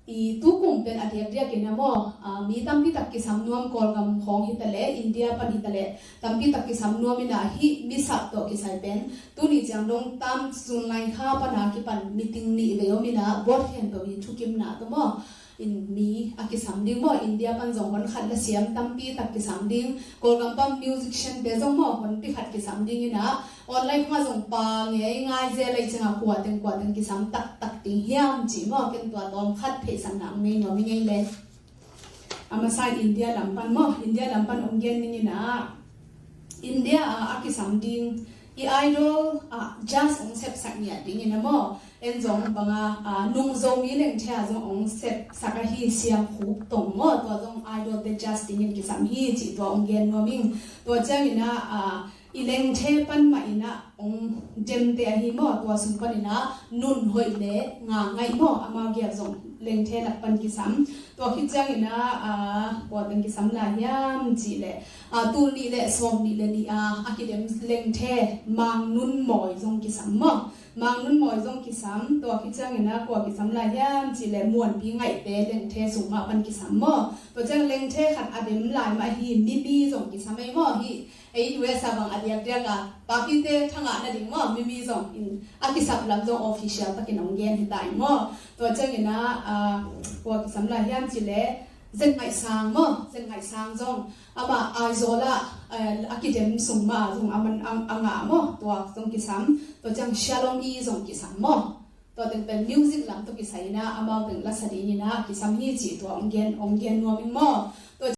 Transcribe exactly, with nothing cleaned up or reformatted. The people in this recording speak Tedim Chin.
I tukum pen a diakdiak in a maw, a, mi tampi tak kisam nuam, Kawlgam khawng hi ta leh, India pan hi ta leh, tampi tak kisam nuam in a, hih misap tawh kisai pen tuni ciang dong tam June lai kha pan a kipan meeting nih vei om in a, buat khempeuh hi thukimna tawh maw, in mi a kisam ding maw, India pan zong hon khat la siam tampi tak kisam ding, Kawlgam pan musician te zong maw, hon pi khat kisam ding in a, online khawng ah zong pa ngei ngai zel a, i ciang a kua teng kua teng kisam taktak ding hiam cih maw, ken tua tawm khat theihsakna hong nei nuam ing ei le. A masa in India lam pan maw, India lam pan hong gen ning in a, India ah a kisam ding, i idol ah judge hong sepsak ngiat ding in a maw, en zong bang a, a, nung Zomi Lengthe ah zong hong sepsak ahi Siam Khup Tong maw, tua zong idol te judge ding in kisam hi cih tua hong gen nuam ing. Tua ciang in a, a, i Lengthe pan mah in a hong demte ahi maw, tua sung pan in a Nun Hoih le Nga Ngaih maw, amau giat zong Lengthe lak pan kisam. Tua khit ciang in a, a, kua teng kisam lai hiam cih leh, a, tul nih le sawm nih le nih a, a kidem Lengthe Mang Nun Mawi zong kisam maw. Mang Nun Mawi zong kisam, tua khit ciang in a kua kisam lai hiam cih leh Muanpi Ngaihte Lengthe sung mah pan kisam maw. Tua ciang Lengthe khat a dem lai mah hi Mimi zong kisam ei maw hi. Ei U S a bang a diakdiak a, papite thangah na ding maw, Mimi zong in a kisap lam zong official takin hong gen hi ta in maw. Tua ciang in a, a, kua kisam lai hiam cih leh Zen Ngaih Sang maw, Zen Ngaih Sang zong amah Aizawl ah, eh, a kidem sung mah zong a man a, a ngah maw, tua zong kisam. Tua ciang Shalom i zong kisam maw. Tua teng pen music lam tawh kisai in a, amau teng la sa ding in a kisam hi cih tua hong gen, hong gen nuam ing maw. Tua